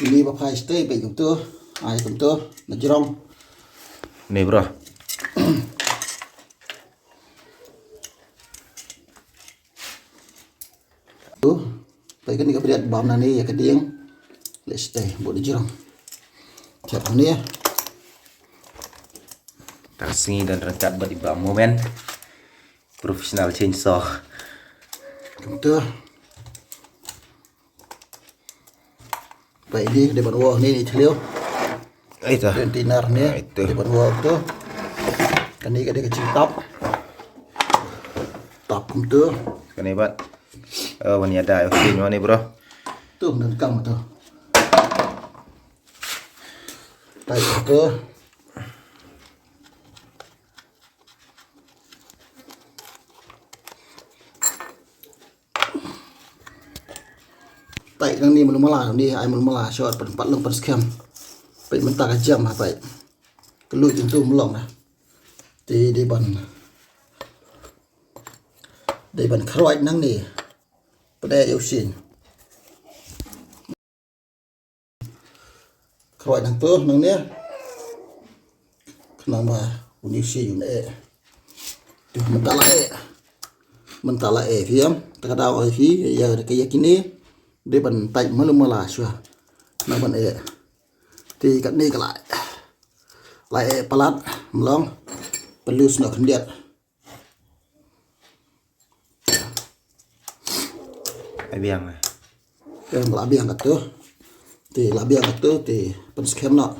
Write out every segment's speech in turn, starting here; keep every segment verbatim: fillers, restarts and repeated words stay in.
Ini ba phai stay ba kumtu. Ai kumtu na jrong. Ni bro. Tu. Pai kani ka briat bam na ni ya ka dieng. Let's stay bu di jrong. Thiap ni ya. Tang sngi don ryngkat bad i Bah Momen. Professional chainsaw. Kumtu. Pai di dei ban wok ni ni thliew. Ai ta. Container ni. Ai tu. Dei ban wok tu. Kani ka dei ka jingtap. Tap kumtu. Kani bad. Oh, wan ïada ïa u shin wan ni bro. Tu nang kam tu. Pai tu. Pai nang ni malu mala ni ai malu mala short pat pat long pat skhem. Pai mynta ka jam ha pai. Ka lu jin tu mlong na. Te dei ban dei ban khroi nang ni. Pade ïa u shin. Khroi nang tu nang ni. Khnang ba uni u shin un eh. Tu mynta la eh. Mynta la eh phi em. Ta ka daw eh phi ya ka ya kini. Dei ban tai malu mala shwa. Nang ban eh. Te kat ni ka la. La eh palat mlong. Pelus na khyndiat. Ai biang. Te la biang kat tu. Te la biang kat tu te pynskhem noh.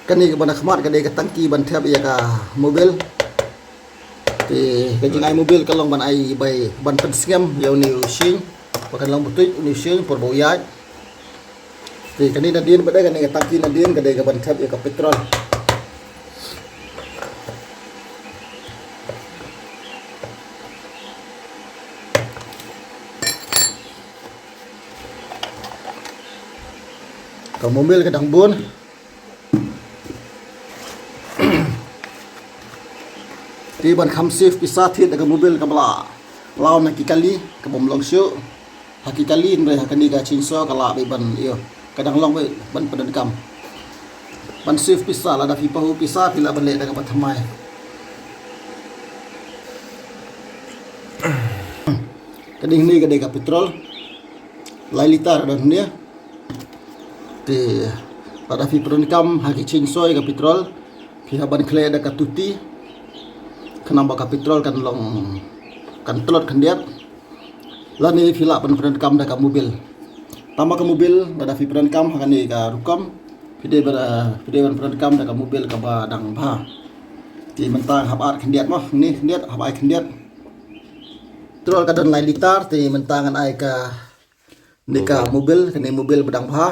Kani ka ban khmat ka dei ka tangki ban thep ïa ka mobil. Te ka jingai mobil ka long ban ai bai ban pynskhem ïa uni u shin. Ba kan long butut uni u shin por ba u ïaid. Te kani nadien ba dei kani ka tangki nadien ka dei ka ban thep ïa ka petrol. Ka mobil ka dang bun. Te ban kham save pisa thied da ka mobil kaba la law na ki kali kaba ym long shuh. Ha ki kali hynrei ha kani ka chainsaw ka lah beit ban ïoh ka dang long beit ban pyndonkam. Ban save pisa lada phi pahu pisa phi lah ban leh da kaba thymmai. Ka ding ni ka dei ka petrol lai litar don ni. Te lada phi pyndonkam ha ki chainsaw ka petrol phi hap ban khleh da ka tuti. Khnang ba ka petrol kan long kan tlot khyndiat. Lane phi lah ban pyndonkam da ka mobil. Tang ba ka mobil lada phi pyndonkam ha kane ka rukom phi dei ban phi dei ban pyndonkam da ka mobil kaba dang bha. Te mynta hap ai khyndiat mo ni khyndiat hap ai khyndiat. Petrol ka don lai litar te mynta ngan ai ka ni ka mobil kane mobil ba dang bha.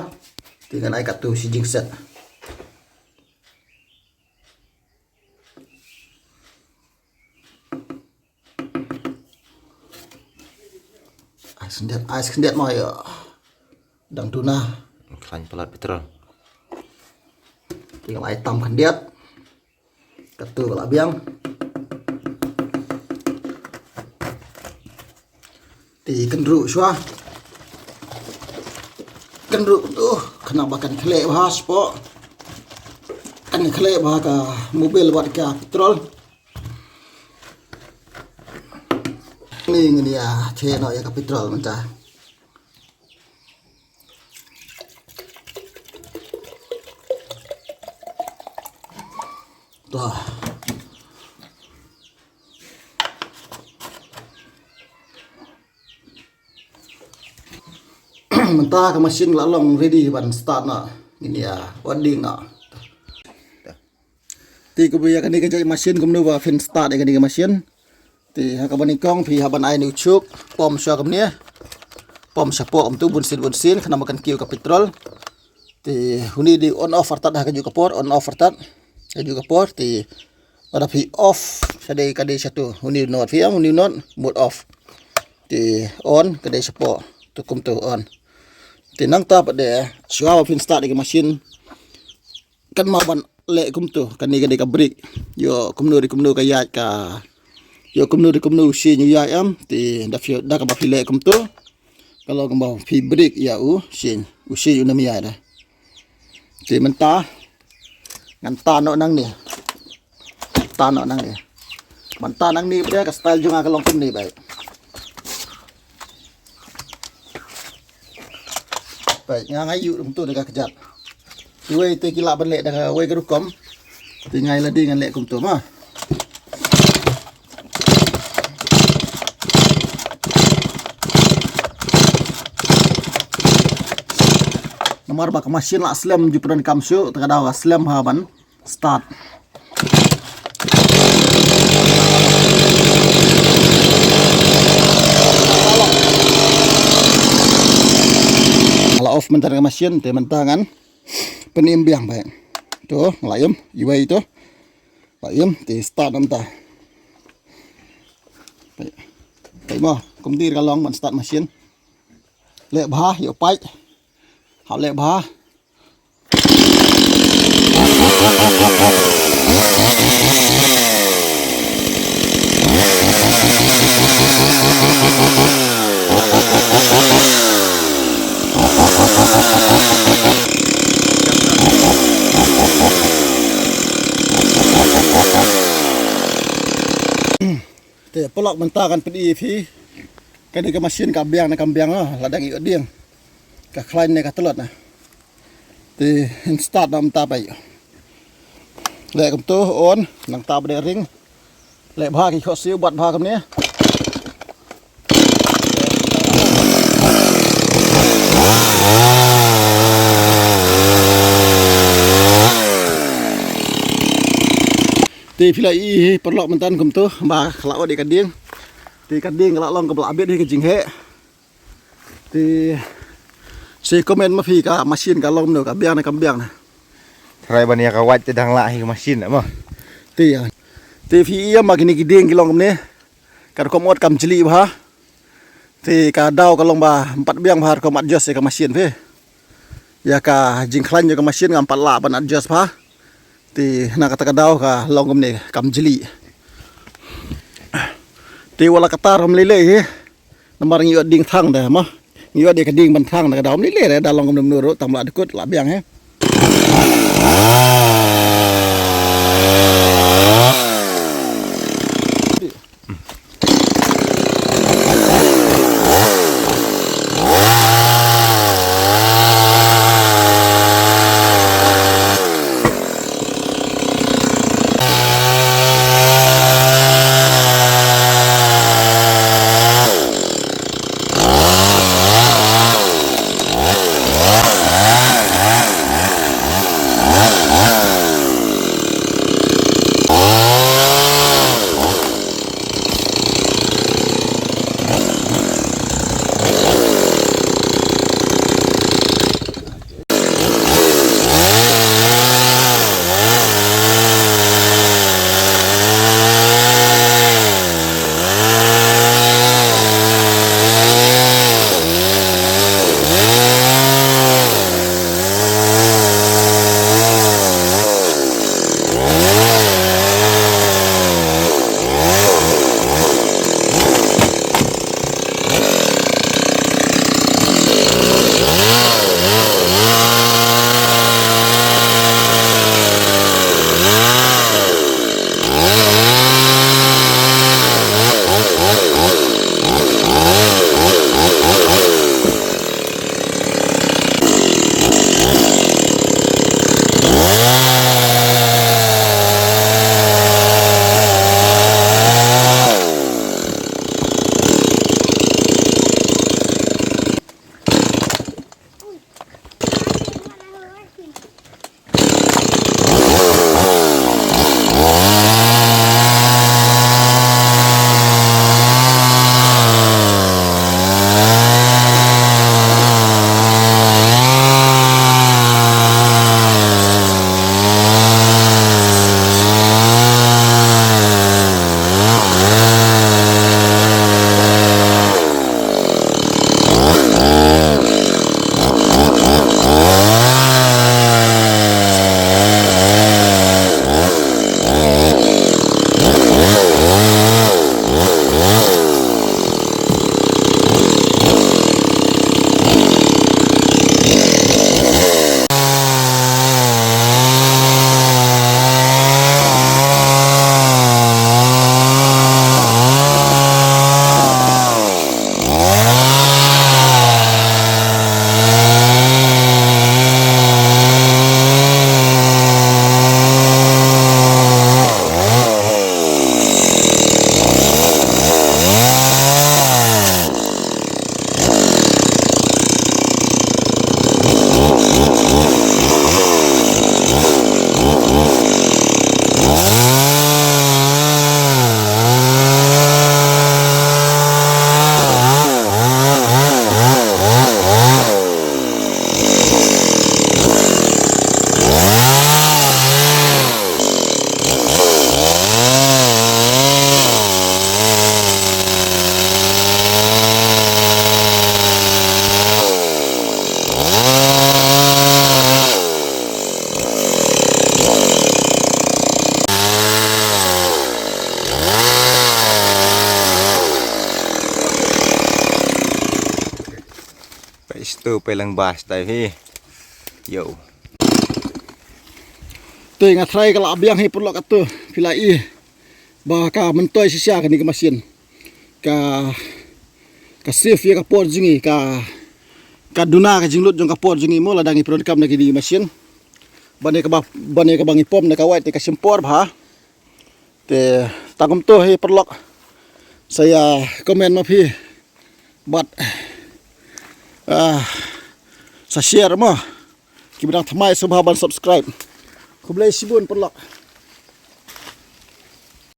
Te ngan ai katto shi jingset. Ai khyndiat ai khyndiat mo ïa. Dang duna. Khlaiñ palat petrol. Te ngan ai tam khyndiat. Katto ka la biang. Te kynruh shuwa. Kynruh tu khnang ba kan khleh bha shapoh. Kan khleh bha ka mobil bad ka petrol. Ni ngin ïa che noh ïa ka petrol mynta. To. Mynta ka machine la long ready ban start noh. Ngin ïa on ding noh. Te kaba ïa kane ka jait machine kumno ba phin start ïa kane ka machine. Te ha kaba nyngkong phi hap ban ai ïa u chuk pom sha kumne. Pom shapoh kumtu bun sien bun sien khnang ba kan kiew ka petrol. Te une dei on off artat ha kajuh ka por on off artat. Kajuh ka por te lada phi off sha dei ka dei shatu une u nod phi ong une u nod mode off. Te on ka dei shapoh tu kumtu on. Te nangta pat de shuwa ba phin start ïa ka machine. Kan mah ban leh kumtu kane ka dei ka brake. Ïoh kumno dei kumno ka ïaid ka ïoh kumno dei kumno u shin u ïaid em te da phi da kaba phi leh kumtu. Ka long kumba phi break ïa u shin, u shin u nam ïa da. Te mynta ngan tan noh nangne. Tan noh nangne. Ban tan nangne ba ka style jong nga ka long kumne ba. Ba nga ngai ïu kumto da ka kjat. Iwei te ki lah ban leh da kawei ka rukom. Te ngai lade ngan leh kumto ma. Namar ba ka machine la slem ju pran kam shu, te ka daw ka slem ha ban start. La off mynta ka machine, te mynta ngan pynim biang ba. To, la im, iwei to. La im, te start mynta. Te mo, kumta ka long ban start machine. Leh bha, ïoh pait. Hap leh bha. Te paralok mynta kan pyni ïa phi. Kane ka machine ka biang ne kam biang, ah, la dang ïoh ding. Ka khlaiñ ne ka tlot na. Te in start na mynta peit. Leh kumto on, nangta ba dei ring. Leh bha ki khohsiew, bat bha kumne. Te phi la i hi paralok mynta kumto ba ka la ot ïa ka dieng. Te ka dieng ka la long kaba la bit hi ka jingheh. Te sa comment ma phi ka machine ka long kumno, ka biang ne kam biang na. Trai ban ïa ka wait te dang lah hi ka machine mo. Te ïa. Te phi ïa ma kine ki dieng ki long kumne. Ka rukom ot kam jli bha. Te ka daw ka long ba ym pat biang bha rukom adjust ïa ka machine phi. Ïa ka jingkhlaiñ ïa ka machine ngam pat lah ban adjust bha. Te na kata ka daw ka long kumne kam jli. Te wat la katta ym lei lei hi. Namar ngi ïoh ding thang da mo. Ngi ïoh dei ka ding ban thang da ka daw ym lei lei da long kumne ruh tang ba la dkut la biang hi. Stu pelang bas tai hi. Yo. Te nga try ka la biang hi paralok, atu phi la i ba ka myntoi shisha kane ka machine. Ka, ka save ïa ka por jong ngi, ka, ka duna ka jinglut jong ka por jong ngi mo, lada ngi pyndonkam na kine ki machine. Ban ïa kaba, ban ïa kaba ngi pom na ka wait te ka shim por bha. Te tang kumto hi paralok. Sa ïa comment ma phi. Bad, ah, sa share mo. Kiba dang thymmai sngewbha ban subscribe. Khublei shibun paralok.